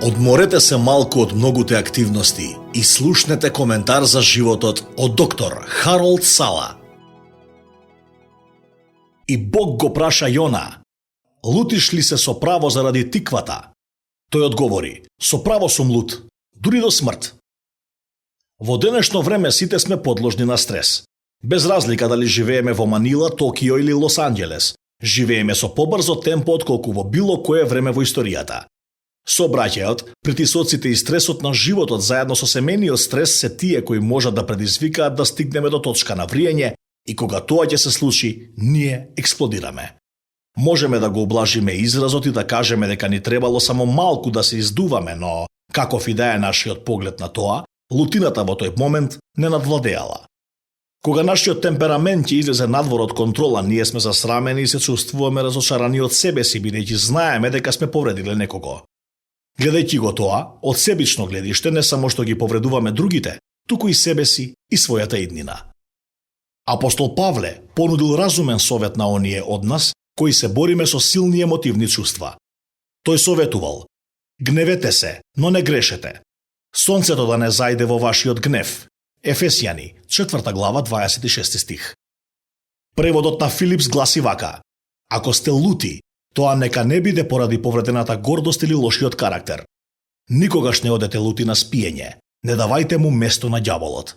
Одморете се малку од многуте активности и слушнете коментар за животот од доктор Харолд Сала. И Бог го праша Јона: "Лутиш ли се со право заради тиквата?" Тој одговори: "Со право сум лут, дури до смрт." Во денешно време сите сме подложни на стрес. Без разлика дали живееме во Манила, Токио или Лос Анџелес, живееме со побрзо темпо отколку во било кое време во историјата. Сообраќајот, притисоците и стресот на животот заедно со семејниот стрес се тие кои можат да предизвикаат да стигнеме до точка на вриење и кога тоа ќе се случи, ние експлодираме. Можеме да го облажиме изразот и да кажеме дека ни требало само малку да се издуваме, но каков и да е нашиот поглед на тоа, лутината во тој момент не надвладеала. Кога нашиот темперамент ќе излезе надвор од контрола, ние сме засрамени и се чувствуваме разочарани од себе си, бидејќи знаеме дека сме повредиле некого. Гледајќи го тоа, од себично гледиште не само што ги повредуваме другите, туку и себе си и својата иднина. Апостол Павле понудил разумен совет на оние од нас кои се бориме со силни емотивни чувства. Тој советувал: "Гневете се, но не грешете. Сонцето да не зајде во вашиот гнев." Ефесјани, 4 глава, 26 стих. Преводот на Филипс гласи вака: "Ако сте лути, тоа нека не биде поради повредената гордост или лошиот карактер. Никогаш не одете лути на спиење, не давајте му место на ѓаволот."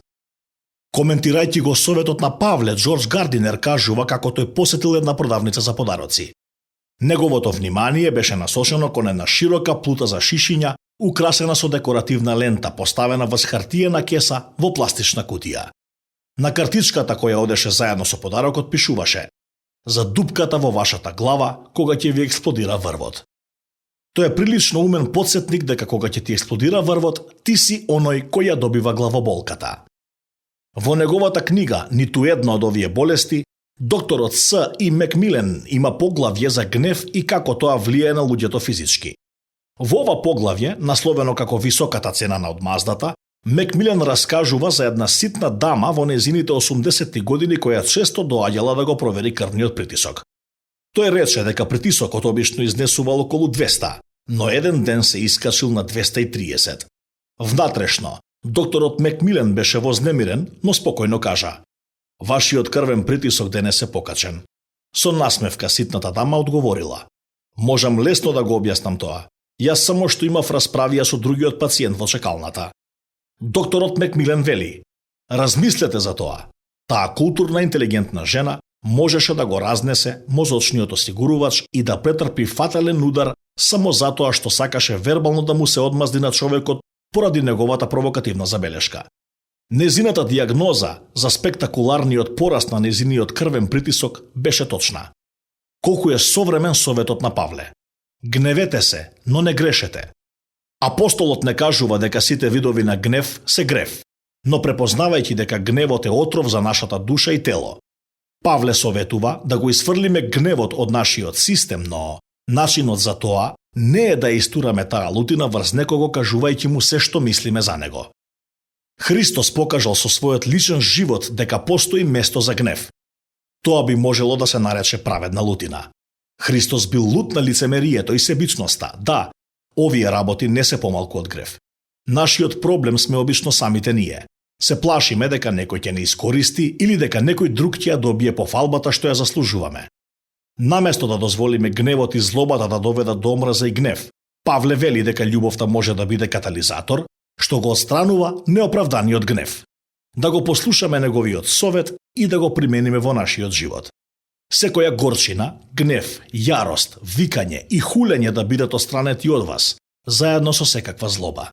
Коментирајќи го советот на Павле, Джордж Гардинер кажува како тој посетил една продавница за подароци. Неговото внимание беше насочено кон една широка плута за шишиња, украсена со декоративна лента, поставена во хартиена кеса во пластична кутија. На картичката која одеше заедно со подарокот пишуваше: "За дупката во вашата глава кога ќе ви експлодира врвот." Тоа е прилично умен потсетник дека кога ќе ти експлодира врвот, ти си оној кој ја добива главоболката. Во неговата книга "Ниту една од овие болести", докторот С. И. Макмилен има поглавје за гнев и како тоа влијае на луѓето физички. Во ова поглавје, насловено како "Високата цена на одмаздата", Макмилен раскажува за една ситна дама во незините 80-ти години која често доаѓала да го провери крвниот притисок. Тој рече дека притисокот обично изнесувал околу 200, но еден ден се искачил на 230. Внатрешно, докторот Макмилен беше вознемирен, но спокојно кажа: "Вашиот крвен притисок денес е покачен." Со насмевка ситната дама одговорила: "Можам лесно да го објаснам тоа. Јас само што имав расправија со другиот пациент во чекалната." Докторот Макмилен вели: "Размислете за тоа. Таа културна интелигентна жена можеше да го разнесе мозочниот осигурувач и да претрпи фатален удар само затоа што сакаше вербално да му се одмазди на човекот поради неговата провокативна забелешка. Незината диагноза за спектакуларниот пораст на незиниот крвен притисок беше точна. Колку е современ советот на Павле: "Гневете се, но не грешете." Апостолот не кажува дека сите видови на гнев се грев, но препознавајќи дека гневот е отров за нашата душа и тело. Павле советува да го изфрлиме гневот од нашиот систем, но начинот за тоа не е да истураме таа лутина врз некого кажувајќи му се што мислиме за него. Христос покажал со својот личен живот дека постои место за гнев. Тоа би можело да се нарече праведна лутина. Христос бил лут на лицемерието и себичноста. Да, овие работи не се помалку од грев. Нашиот проблем сме обично самите ние. Се плашиме дека некој ќе не искористи или дека некој друг ќе ја добие пофалбата што ја заслужуваме. Наместо да дозволиме гневот и злобата да доведат до омраза и гнев, Павле вели дека љубовта може да биде катализатор, што го отстранува неоправданиот гнев. Да го послушаме неговиот совет и да го примениме во нашиот живот. Секоја горчина, гнев, јарост, викање и хулење да бидат отстранети од вас, заедно со секаква злоба.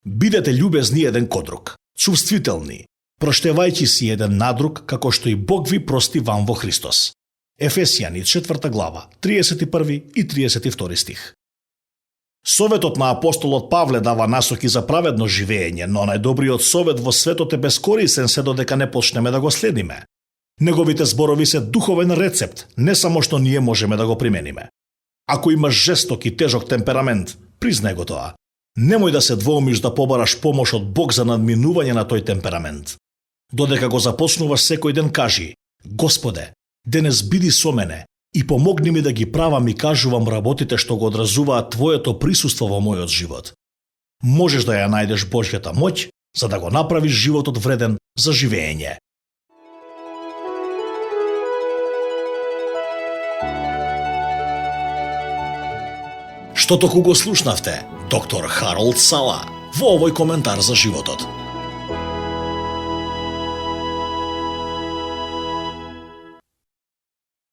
Бидете љубезни еден кон друг, чувствителни, проштевајќи си еден на друг како што и Бог ви прости вам во Христос. Ефесјани, 4 глава, 31 и 32 стих. Советот на апостолот Павле дава насоки за праведно живење, но најдобриот совет во светот е бескорисен се додека не почнеме да го следиме. Неговите зборови се духовен рецепт, не само што ние можеме да го примениме. Ако имаш жесток и тежок темперамент, признај го тоа. Немој да се двоумиш да побараш помош од Бог за надминување на тој темперамент. Додека го започнуваш секој ден кажи: "Господе, денес биди со мене, и помогни ми да ги правам и кажувам работите што го одразуваат твоето присуство во мојот живот. Можеш да ја најдеш Божјата моќ за да го направиш животот вреден за живење. Што току го слушнавте, доктор Харолд Сала, во овој коментар за животот.